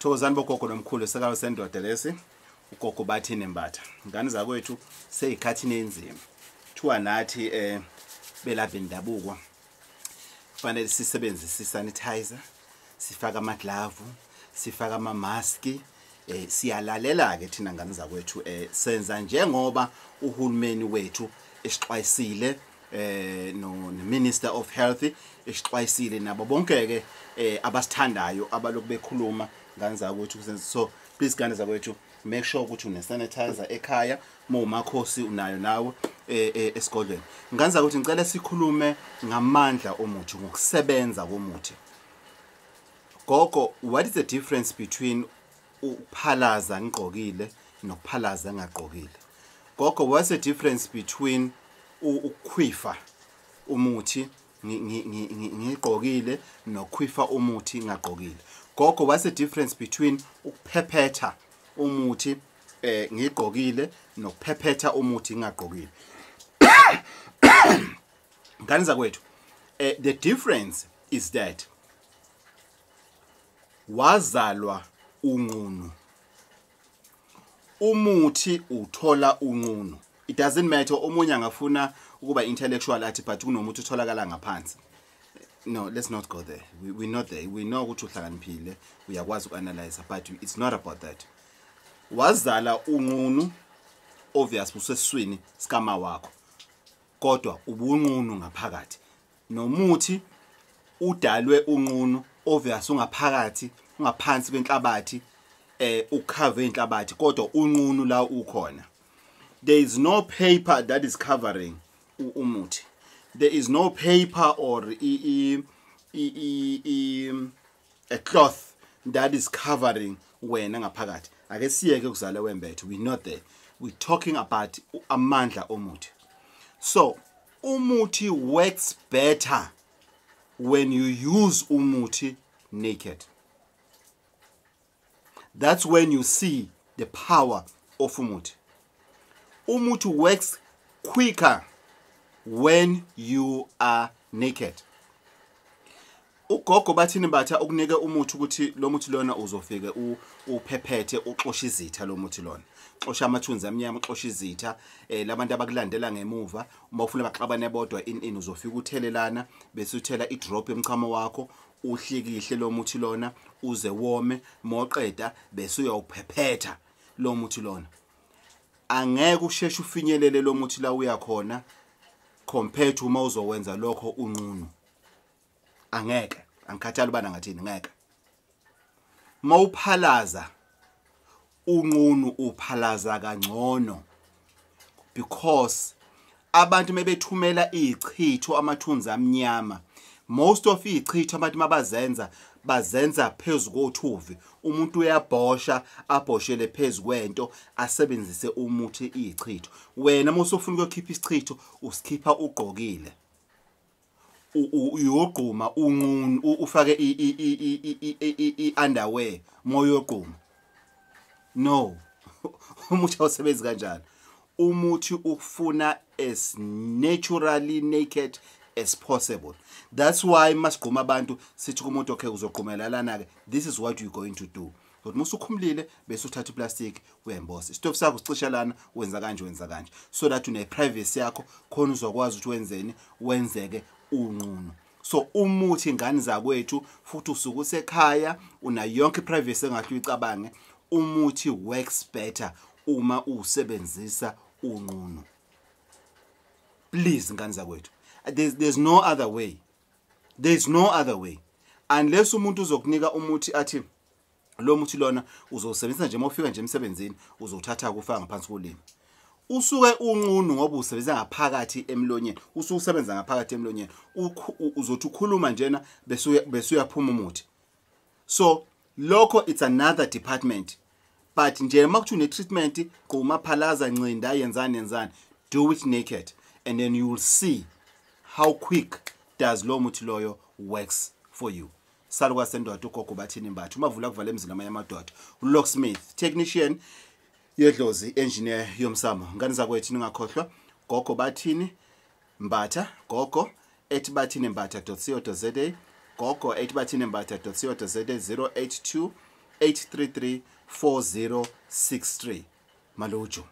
Thokozani bogogo nomkhulu, sakalo sendoda lesi, ugogo Bathini Mbatha. Ngane zakwethu, seyikhathini enzima. Thiwa nathi belapha indabuko kufanele sisebenzise sanitizer, sifake amaglavu, sifake amamaski. Siyalalela ke thina ngane zakwethu, senza njengoba uhulumeni wethu esixwayisile, no Minister of Health esixwayisile, nabo bonke ke abasithandayo abaloku bekhuluma, ngane zakwethu. So please, ngane zakwethu, make sure ukuthi une sanitizer ekhaya, mawumakhosi unayo nawe esigodlweni. Ngane zakwethu, ngicela sikhulume ngamandla omuthi, ngokusebenza komuthi. Gogo, what is the difference between ukuphalaza ngigqokile nokuphalaza ngingagqokile? Gogo, what's the difference between ukukhwifa umuthi ngigqokile nokukhwifa umuthi ngingagqokile? Gogo, what's the difference between ukuphephetha umuthi ngigqokile nokuphephetha umuthi ngingagqokile? Ngane zakwethu, the difference is that wazalwa unqunu, umuthi uthola unqunu. It doesn't matter, omunye angafuna ukuba intellectual athi but kunomuthi utholakala ngaphansi. No, let's not go there. We're not there. We know ukuthi uhlakaniphile, uyakwazi ukuanalyze, but it's not about that. Wazala unqunu, obvious usesiswini sikama wakho, kodwa ubunqunu ngaphakathi. Nomuthi udalwe unqunu, obvious ungaphakathi, ungaphansi kwenhlabathi, ucover inhlabathi, kodwa unqunu la ukhona. There is no paper that is covering umuthi. There is no paper or i, i, i, a cloth that is covering wena ngaphakathi. Ake siyeke ukuzala wembethe, we not there. We talking about amandla omuthi. So umuthi works better when you use umuthi naked. That's when you see the power of umuthi. Umuthi works quicker when you are naked. Ugogo Bathini Mbatha ukunike umuthi ukuthi lo muthi lona uzofike uphephethe, uxosha izitha. Lo muthi lona xosha amathunzi amnyama, uxosha izitha, labantu abakulandela ngemuva. Uma ufuna baxabane bodwa in uzofika uthelelana, bese uthela idrop emchamo wakho, uhlikihle lo muthi lona uze wome. Moqeda bese uyawuphephetha lo muthi lona. Angeke usheshe ufinyelele lo muthi la uya khona compared to uma uzowenza lokho unqunu. Angeke, angikhathali ubana ngathini, ngeke. Mawuphalaza unqunu uphalaza kangcono, because abantu mebethumela ichitho, amathunzi amnyama, most of ichitho abantu mabazenza, bazenza phezulu kothuvi. Umuntu uyabhosha, abhoshele phezulu kwento, asebenzise umuthi ichitho. Wena uma usufuna ukuyokhipha isichitho, usikhipha ugqokile, uyogquma unqunu, ufake i-underwear moyogquma. No, umuthi awusebenzi kanjalo. Umuthi ukufuna as naturally naked as possible. That's why masigquma abantu sithi kumuntu, "Okay, uzogqumela lana ke, this is what you're going to do." Kodwa musukhumulile, bese uthatha iplastic, uyembosa isitofu sakho, sicisha lana, wenza kanje, wenza kanje, so that une privacy yakho khona, uzokwazi ukuthi wenzeni, wenzeke unqunu. So umuthi, ingane zakwethu, futhi usuke usekhaya, unayo yonke iprivacy engahle uyicabange. Umuthi works better uma usebenzisa unqunu. Please, ngane zakwethu, there's no other way, there's no other way, unless umuntu uzokunika umuthi athi lo muthi lona uzowusebenzisa nje uma ufika nje emsebenzini, uzowuthatha kufaka ngaphansi kolimi. Usuke unqunu ngoba usebenzisa ngaphakathi emlonyeni, usuke usebenza ngaphakathi emlonyeni. Uzothi ukhuluma njena bese uyaphuma umuthi. So lokho it's another department, but nje makuthiwa une-treatment, gquma, phalaza, ncinda, yenzani, yenzani, do it naked and then you will see how quick does lo muthi loyo works for you. Salukazi sendoda, ugogo Bathini Mbatha, umavula kuvala emzini amanye amadoda, locksmith, technician yedlozi, engineer yomsamo. Ngane zakwethu, ningakhohlwa Gogo Bathini Mbatha, gogo@bathinimbatha.co.za, gogo@bathinimbatha.co.za, 082 833 4063. Maluju.